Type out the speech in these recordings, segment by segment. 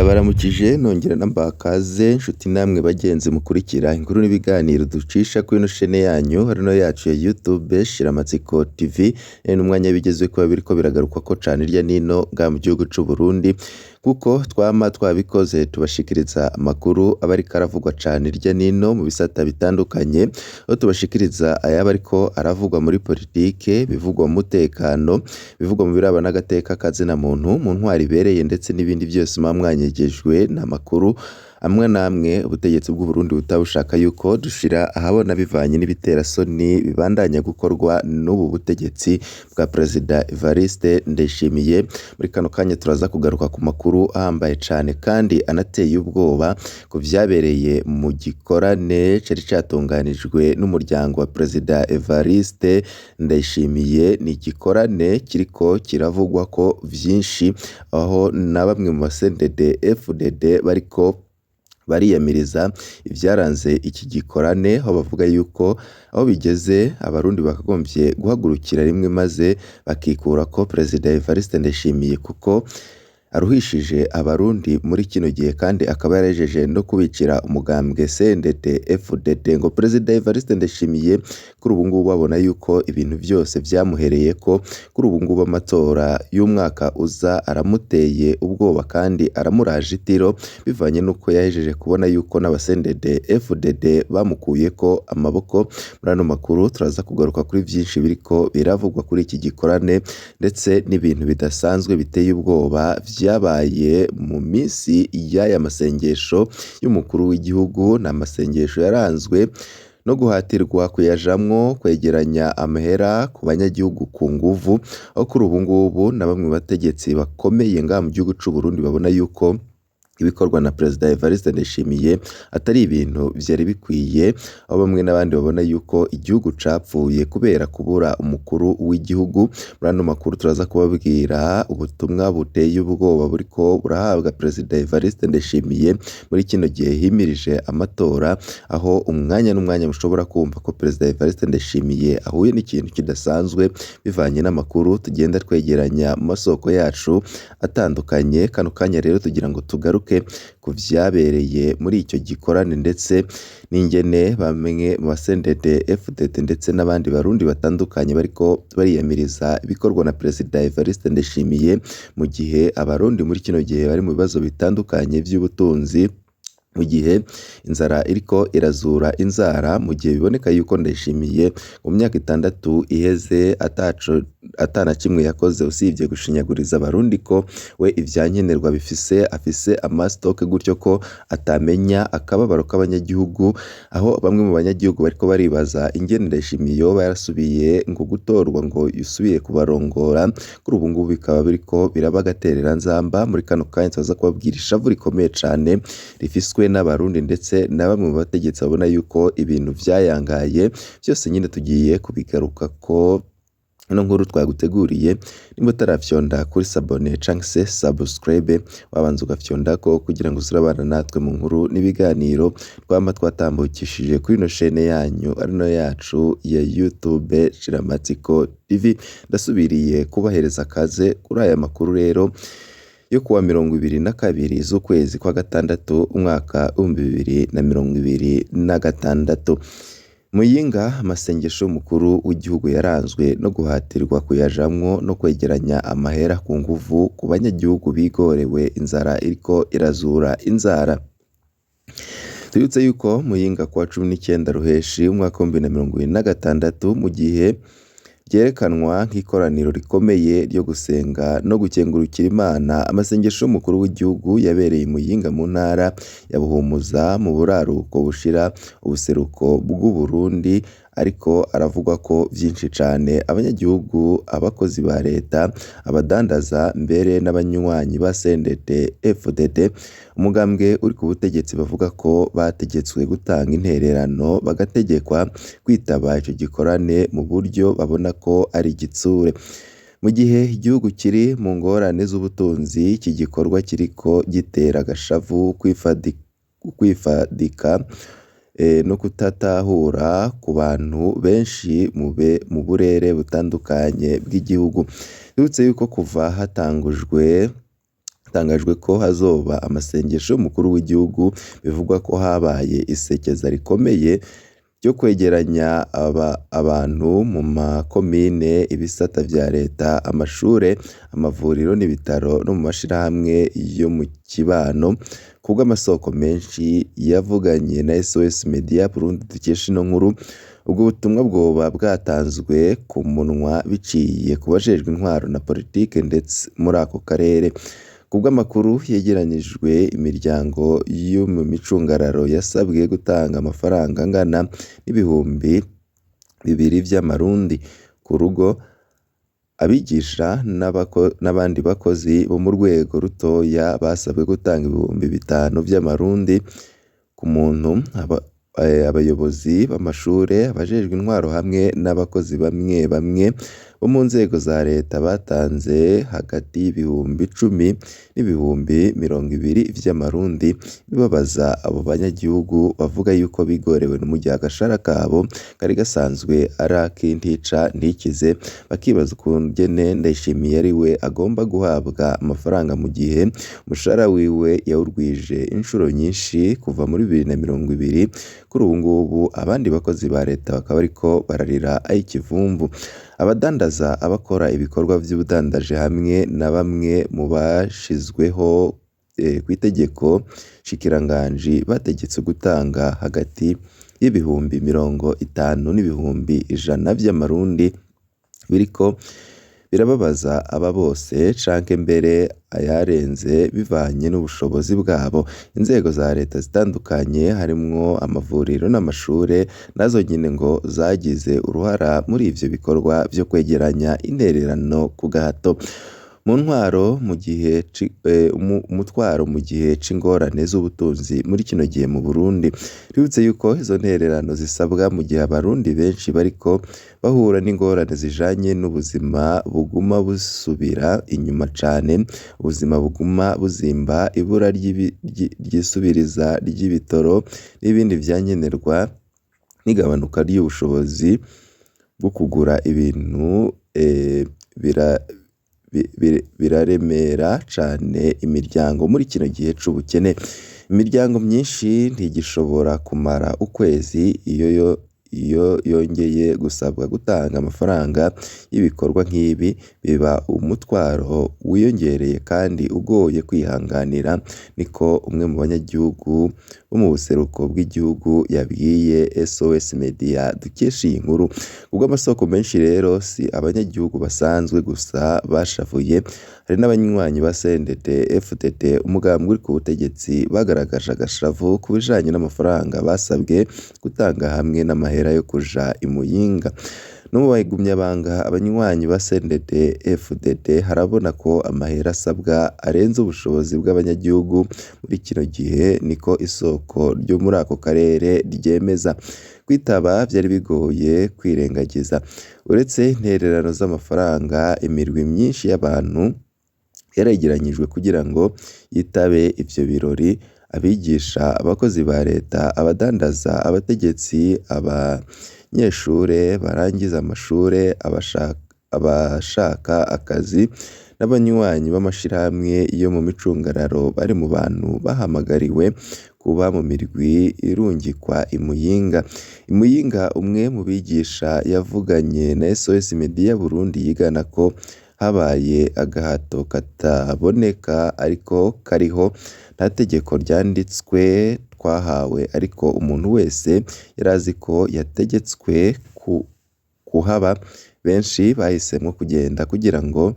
Ndabaramukije nongera nambaha ikaze nshuti namwe bagenzi mukurikira inkuru n'ibiganiro ducisha kuri ino shene yanyu hano yacu ya YouTube Shiramatsiko TV, n'umwanya w'ibigezweho biriko biragarukwako cane hirya nino ngaha mu gihugu c'u Burundi, kuko twama twabikoze tubashikiriza amakuru aba ariko aravugwa cane hirya nino mu bisata bitandukanye, aho tubashikiriza ayaba ariko aravugwa muri politike, ibivugwa mu mutekano, ibivugwa mu biraba n'agateka kazina muntu, mu ntwaro ibereye ndetse n'ibindi vyose muba mwanyegejwe n'amakuru amwe n'amwe ubutegetsi bw'Uburundi butaba bushaka yuko dushira ahabona bivanye n'ibiterasoni bibandanya gukorwa n'ubu butegetsi bwa Perezida Evariste Ndayishimiye. Muri kano kanya turaza kugaruka ku makuru ahambaye cane kandi anateye ubwoba ku vyabereye mu gikorane cari catunganijwe n'umuryango wa Perezida Evariste Ndayishimiye. Ni igikorane kiriko kiravugwako vyinshi, aho na bamwe mu ba CNDD FDD bariko bariyamiriza ivyaranze iki gikorane, aho bavuga yuko aho bigeze Abarundi bakagomvye guhagurukira rimwe maze bakikurako Perezida Evariste Ndayishimiye kuko aruhishije Abarundi muri kino gihe kandi akaba yarahejeje no kubicira umugambwe CNDD FDD. Ngo Perezida Evariste Ndayishimiye kuri ubu ngubu abona yuko ibintu vyose vyamuhereyeko, kuri ubu ngubu amatora y'umwaka uza aramuteye ubwoba kandi aramuraje itiro, bivanye n'uko yahejeje kubona yuko n'aba CNDD FDD bamukuyeko amaboko. Muri ano makuru turaza kugaruka kuri vyinshi biriko biravugwa kuri iki gikorane ndetse n'ibintu bidasanzwe biteye ubwoba vyabaye mu minsi y'aya masengesho y'umukuru w'igihugu. Ni amasengesho yaranzwe no guhatirwa kuyajamwo, kwegeranya amahera ku banyagihugu ku nguvu, aho kuri ubu ngubu na bamwe mu bategetsi bakomeye ngaha mu gihugu c'u Burundi babona yuko ibikorwa na Perezida Evariste Ndayishimiye atari ibintu vyari bikwiye, aho bamwe n'abandi babona yuko igihugu capfuye kubera kubura umukuru w'igihugu. Muri ano makuru turaza kubabwira ubutumwa buteye ubwoba buriko burahabwa Perezida Evariste Ndayishimiye muri kino gihe himirije amatora, aho umwanya n'umwanya mushobora kumva ko Perezida Evariste Ndayishimiye ahuye n'ikintu kidasanzwe bivanye n'amakuru tugenda twegeranya mu masoko yacu atandukanye. Kano kanya rero tugira ngo tugaruke ku vyabereye muri ico gikorane ndetse n'ingene bamwe mu ba CNDD FDD ndetse n'abandi barundi batandukanye bariko bariyamiriza ibikorwa na Perezida Evariste Ndayishimiye, mu gihe Abarundi muri kino gihe bari mu bibazo bitandukanye vy'ubutunzi, mu gihe inzara iriko irazura inzara, mu gihe biboneka yuko Ndayishimiye mu myaka 6 iheze ata na kimwe yakoze usivye gushinyaguriza Abarundi ko we ivyankenerwa bifise, afise amastoke gutyo ko atamenya akababaro k'abanyagihugu, aho bamwe mu banyagihugu bariko baribaza ingene Ndayishimiye yoba yarasubiye ngo gutorwa ngo yusubire kubarongora. Kuri ubu ngubu bikaba biriko biraba agatereranzamba. Muri kano kanya turaza kubabwira ishavu rikomeye cane rifiswe n'Abarundi ndetse na bamwe mu bategetsi babona yuko ibintu vyayangaye. Vyose nyene tugiye kubigarukako. Ino nkuru twaguteguriye, nimba utarafyonda kuri sabone canke se subscribe, wabanza ugafyondako kugira ngo uze urabana natwe mu nkuru n'ibiganiro twama twatambukishije kuri ino shene yanyu ari nayo yacu ya YouTube Shiramatsiko TV. Ndasubiriye kubahereza kaze kuri aya makuru rero yo kuwa 22 z'ukwezi kwa gatandatu umwaka 2026. Muyinga, amasengesho y'umukuru w'igihugu yaranzwe no guhatirwa kuyajamwo no kwegeranya amahera ku nguvu ku banyagihugu bigorewe inzara iriko irazura inzara. Tubibutse yuko Muyinga kuwa 19 Ruheshi umwaka 2026, mu gihe ryerekanwa nk'ikoraniro rikomeye ryo gusenga no gukengurukira Imana, amasengesho y'umukuru w'igihugu yabereye i Muyinga mu ntara ya Buhumuza mu buraruko bushira ubuseruko bw'Uburundi, ariko aravugwa ko vyinshi cane. Abanyagihugu, abakozi ba leta, abadandaza mbere n'abanywanyi ba CNDD FDD, umugambwe uri ku butegetsi, bavuga ko bategetswe gutanga intererano bagategekwa kwitaba ico gikorane mu buryo babona ko ari igitsure. Mu gihe igihugu kiri mu ngorane z'ubutunzi, iki gikorwa kiriko gitera agashavu, kwifadika no kutatahura ku bantu benshi mu burere butandukanye bw'igihugu. Twibutse yuko kuva hatangujwe Hatangajwe ko hazoba amasengesho y'umukuru w'igihugu, bivugwa ko habaye isekeza rikomeye ryo kwegeranya abantu mu makomine, ibisata vya leta, amashure, amavuriro n'ibitaro no mu mashirahamwe yo mu kibano. Kubw'amasoko menshi yavuganye na SOS Media Burundi dukesha ino nkuru, ubwo butumwa bwoba bwatanzwe ku munwa biciye ku bajejwe intwaro na politike ndetse muri ako karere. Kubw'amakuru yegeranijwe, imiryango yo mu micungararo yasabwe gutanga amafaranga angana n'2000 vy'amarundi ku rugo, abigisha n'abandi bakozi bo mu rwego rutoya basabwe gutanga 5000 vy'amarundi ku muntu, abayobozi b'amashure, abajejwe intwaro hamwe n'abakozi bamwe bamwe bo mu nzego za leta batanze hagati y'10.000 n'20.000 vy'amarundi, bibabaza abo banyagihugu bavuga yuko bigorewe mu gihe agashahara kabo kari gasanzwe ari ak'intica ntikize, bakibaza ukungene Ndayishimiye ariwe agomba guhabwa amafaranga mu gihe umushahara wiwe yawurwije incuro nyinshi kuva muri 2020. Kuri ubu ngubu abandi bakozi ba leta bakaba bariko bararira ay'ikivumvu. Abadandaza, abakora ibikorwa vy'ubudandaji hamwe na bamwe mu bashizweho kw'itegeko nshikiranganji bategetswe gutanga hagati y'50.000 n'100.000 vy'amarundi, biriko birababaza aba bose canke mbere ayarenze bivanye n'ubushobozi bwabo. Inzego za leta zitandukanye harimwo amavuriro n'amashure nazo nyene ngo zagize uruhara muri ivyo bikorwa vyo kwegeranya intererano ku gahato. Mu ntwaro mu gihe umutwaro mu gihe c'ingorane z'ubutunzi muri kino gihe mu Burundi. Twibutse yuko izo ntererano zisabwa mu gihe abarundi benshi bariko bahura n'ingorane zijanye n'ubuzima buguma busubira inyuma cane, ubuzima buguma buzimba, ibura ry'isubiriza ry'ibitoro n'ibindi vyankenerwa, n'igabanuka ry'ubushobozi bwo kugura ibintu biraremera cane imiryango muri kino gihe c'ubukene. Imiryango myinshi ntigishobora kumara ukwezi iyo yongeye gusabwa gutanga amafaranga y'ibikorwa nk'ibi, biba umutwaro wiyongereye kandi ugoye kwihanganira, niko umwe mu banyagihugu bo mu buseruko bw'igihugu yabwiye SOS Media dukesha iyi nkuru. Kubw'amasoko menshi rero si abanyagihugu basanzwe gusa bashavuye, hari n'abanywanyi ba CNDD FDD, umugambwe uri ku butegetsi, bagaragaje agashavu ku bijanye n'amafaranga basabwe gutanga hamwe n'amahera yo kuja i Muyinga. No mu bagumyabanga abanywanyi ba CNDD FDD harabona ko amahera asabwa arenze ubushobozi bw'abanyagihugu muri kino gihe, niko isoko ryo muri ako karere ryemeza. Kwitaba vyari bigoye kwirengagiza. Uretse intererano z'amafaranga, imirwi myinshi y'abantu yaregeranyijwe kugira ngo yitabe ivyo birori: abigisha, abakozi ba leta, abadandaza, abategetsi, abanyeshure barangiza amashure, abashaka akazi n'abanywanyi b'amashirahamwe yo mu micungararo bari mu bantu bahamagariwe kuba mu mirwi irungikwa i Muyinga. I Muyinga umwe mu bigisha yavuganye na SOS Media Burundi yigana ko habaye agahato kataboneka ariko kariho, nta tegeko ryanditswe twahawe ariko umuntu wese yarazi ko yategetswe kuhaba, benshi bahisemwo kugenda kugira ngo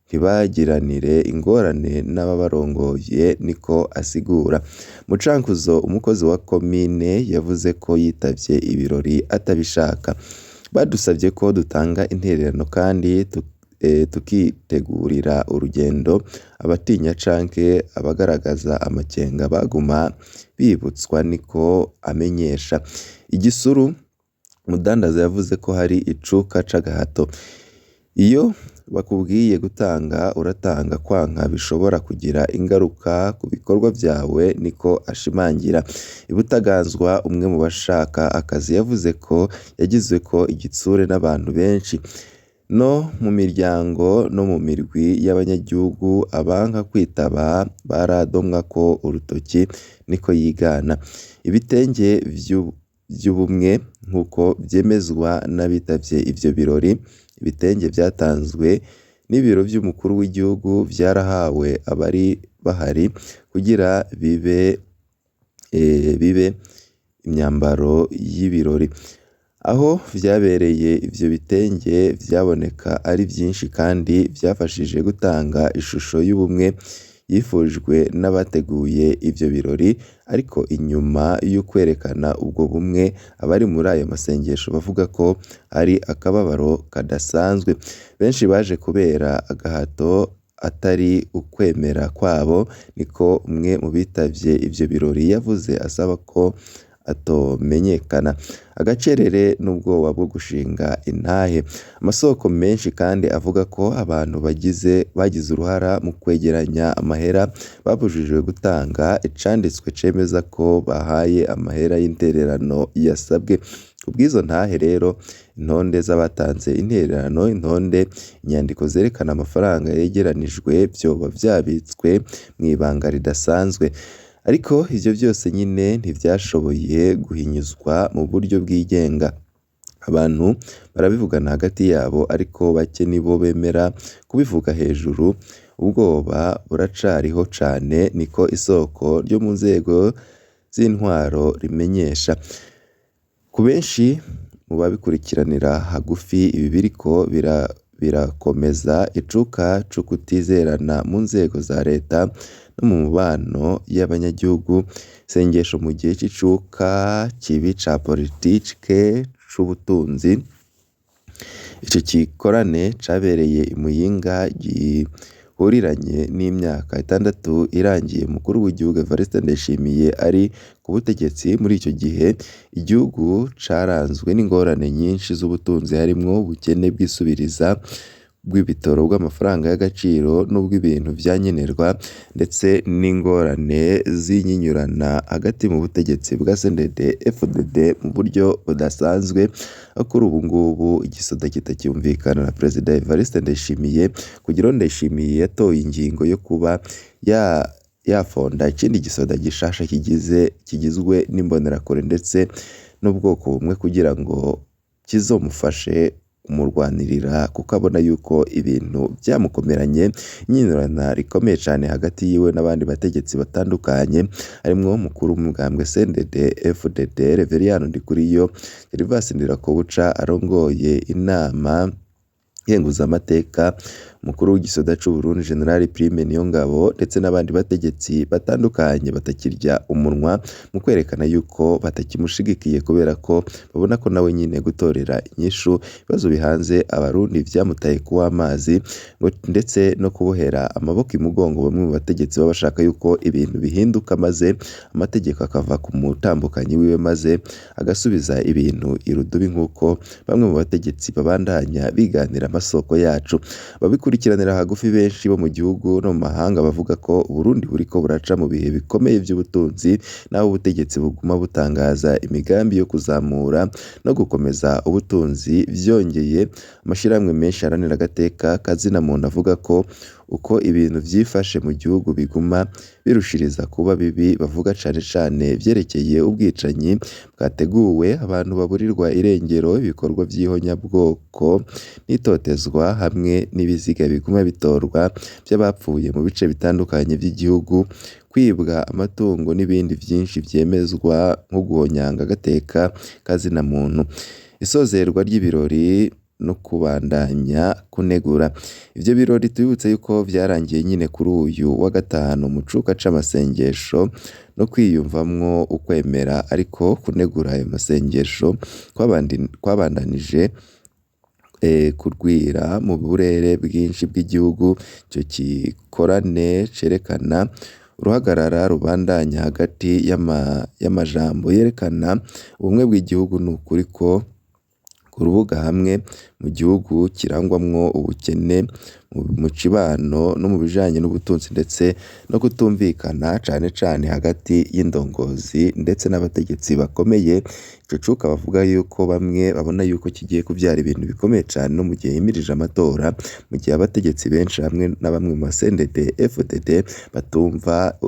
ntibagiranire ingorane n'ababarongoye, niko asigura. Mucankuzo umukozi wa komine yavuze ko yitavye ibirori atabishaka. Badusavye ko dutanga intererano kandi tukitegurira urugendo, abatinya canke abagaragaza amakenga baguma bibutswa, niko amenyesha. Igisuru umudandaza yavuze ko hari icuka c'agahato. Iyo bakubwiye gutanga uratanga, kwanka bishobora kugira ingaruka ku bikorwa vyawe, niko ashimangira. I Butaganzwa umwe mu bashaka akazi yavuze ko yagizweko igitsure n'abantu benshi. No mu miryango no mu mirwi y'abanyagihugu abanka kwitaba baradomwako urutoki, niko yigana. Ibitenge vy'ubumwe nk'uko vyemezwa n'abitavye ivyo birori, ibitenge vyatanzwe n'ibiro vy'umukuru w'igihugu vyarahawe abari bahari kugira bibe imyambaro y'ibirori. Aho vyabereye ivyo bitenge vyaboneka ari vyinshi kandi vyafashije gutanga ishusho y'ubumwe yifujwe n'abateguye ivyo birori, ariko inyuma y'ukwerekana ubwo bumwe abari muri ayo masengesho bavuga ko ari akababaro kadasanzwe. Benshi baje kubera agahato atari ukwemera kwabo, niko umwe mu bitavye ivyo birori yavuze asaba ko atomenyekana. Agacerere n'ubwoba bwo gushinga intahe. Amasoko menshi kandi avuga ko abantu bagize uruhara mu kwegeranya amahera babujijwe gutanga icanditswe cemeza ko bahaye amahera y'intererano yasabwe. Kubw'izo ntahe rero, intonde z'abatanze intererano, intonde, inyandiko zerekana amafaranga yegeranijwe vyoba vyabitswe mw'ibanga ridasanzwe. Ariko ivyo vyose nyene ntivyashoboye guhinyuzwa mu buryo bwigenga. Abantu barabivugana hagati yabo ariko bake nibo bemera kubivuga hejuru, ubwoba buracariho cane, niko isoko ryo mu nzego z'intwaro rimenyesha. Ku benshi mu babikurikiranira hagufi ibi biriko birakomeza icuka co kutizerana mu nzego za leta no mu mubano y'abanyagihugu. Isengesho mu gihe c'icuka kibi ca politike c'ubutunzi. Ico gikorane cabereye i Muyinga gihuriranye n'imyaka 6 irangiye umukuru w'igihugu Evariste Ndayishimiye ari ku butegetsi. Muri ico gihe igihugu caranzwe n'ingorane nyinshi z'ubutunzi harimwo ubukene bw'isubiriza bw'ibitoro bw'amafaranga y'agaciro n'ubw'ibintu vya nkenerwa, ndetse n'ingorane z'inyinyurana hagati mu butegetsi bwa CNDD FDD mu buryo budasanzwe. Aho kuri ubu ngubu igisoda kitacyumvikana na Perezida Evariste Ndayishimiye, kugira ngo Ndayishimiye yatoye ingingo yo kuba yafonda ikindi gisoda gishasha kigizwe n'imbonerakure ndetse n'ubwoko bumwe kugira ngo kizomufashe kumurwanirira, kuko abona yuko ibintu vyamukomeranye. Inyinyurana rikomeye cane hagati yiwe n'abandi bategetsi batandukanye harimwo umukuru w'umugambwe CNDD FDD Reveriyano Ndikuriyo, Gervas Ndirakobuca arongoye inama nkenguzamateka, umukuru w'igisoda c'Uburundi General Prime Niyongabo, ndetse n'abandi bategetsi batandukanye batakirya umunwa mu kwerekana yuko batakimushigikiye kubera ko babona ko nawe nyene gutorera inyishu ibibazo bihanze abarundi vyamutaye kuw'amazi, ndetse no kubohera amaboko imugongo bamwe mu bategetsi baba bashaka yuko ibintu bihinduka maze amategeko akava ku mutambukanyi wiwe maze agasubiza ibintu irudubi, nk'uko bamwe mu bategetsi babandanya biganira amasoko yacu. Babikurikiranira hagufi benshi bo mu gihugu no mu mahanga bavuga ko Uburundi buriko buraca mu bihe bikomeye vy'ubutunzi, naho ubutegetsi buguma butangaza imigambi yo kuzamura no gukomeza ubutunzi. Vyongeye, amashirahamwe menshi aharanira agateka kazina muntu avuga ko uko ibintu vyifashe mu gihugu biguma birushiriza kuba bibi, bavuga cane cane vyerekeye ubwicanyi bwateguwe, abantu baburirwa irengero, ibikorwa vy'ihonyabwoko n'itotezwa, hamwe n'ibiziga biguma bitorwa vy'abapfuye mu bice bitandukanye vy'igihugu, kwibwa amatungo n'ibindi vyinshi vyemezwa nko guhonyanga agateka kazina muntu. Isozerwa ry'ibirori no kubandanya kunegura ivyo birori, tubibutse yuko vyarangiye nyine kuri uyu wa gatanu mu cuka c'amasengesho no kwiyumvamwo ukwemera, ariko kunegura ayo masengesho kwabandanije kurwira mu burere bwinshi bw'igihugu. Ico gikorane cerekana uruhagarara rubandanya hagati y'amajambo yerekana ubumwe bw'igihugu n'ukuri ko ku rubuga hamwe mu gihugu kirangwamwo ubukene mu cibano no mu bijanye n'ubutunzi ndetse no kutumvikana cane cane hagati y'indongozi ndetse n'abategetsi bakomeye. Ico cuka bavuga yuko bamwe babona yuko kigiye kuvyara ibintu bikomeye cane no mu gihe himirije amatora, mu gihe abategetsi benshi hamwe na bamwe mu ba CNDD FDD batumva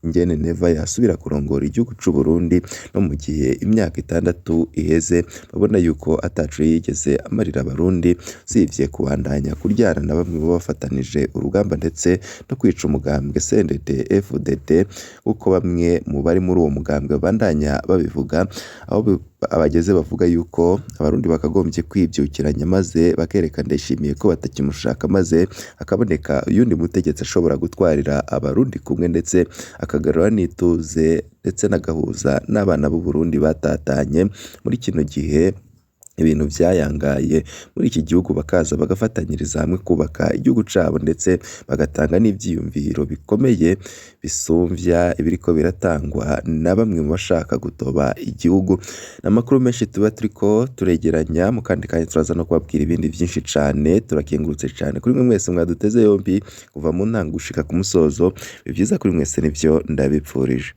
ingene Neva yasubira kurongora igihugu c'u Burundi, no mu gihe imyaka 6 iheze babona yuko ataco yigeze amarira abarundi usivye kubandanya kuryana na bamwe mu bafatanije urugamba ndetse no kwica umugambwe CNDD FDD, kuko bamwe mu bari muri uwo mugambwe babandanya babivuga, aho abageze bavuga yuko abarundi bakagombye kwivyukiranya maze bakereka Ndayishimiye ko batakimushaka, maze hakaboneka uyundi mutegetsi ashobora gutwarira abarundi kumwe ndetse akagarura n'ituze ndetse n'agahuza n'abana b'u Burundi batatanye muri kino gihe ibintu vyayangaye muri iki gihugu, bakaza bagafatanyiriza hamwe kubaka igihugu cabo ndetse bagatanga n'ivyiyumviro bikomeye bisumvya ibiriko biratangwa na bamwe mu bashaka gutoba igihugu. N'amakuru menshi tuba turiko turegeranya, mu kandi kanya turaza no kubabwira ibindi vyinshi cane. Turakengurutse cane kuri mwe mwese mwaduteze yompi kuva mu ntango gushika ku musozo, ivyiza kuri mwese nivyo ndabipfurije.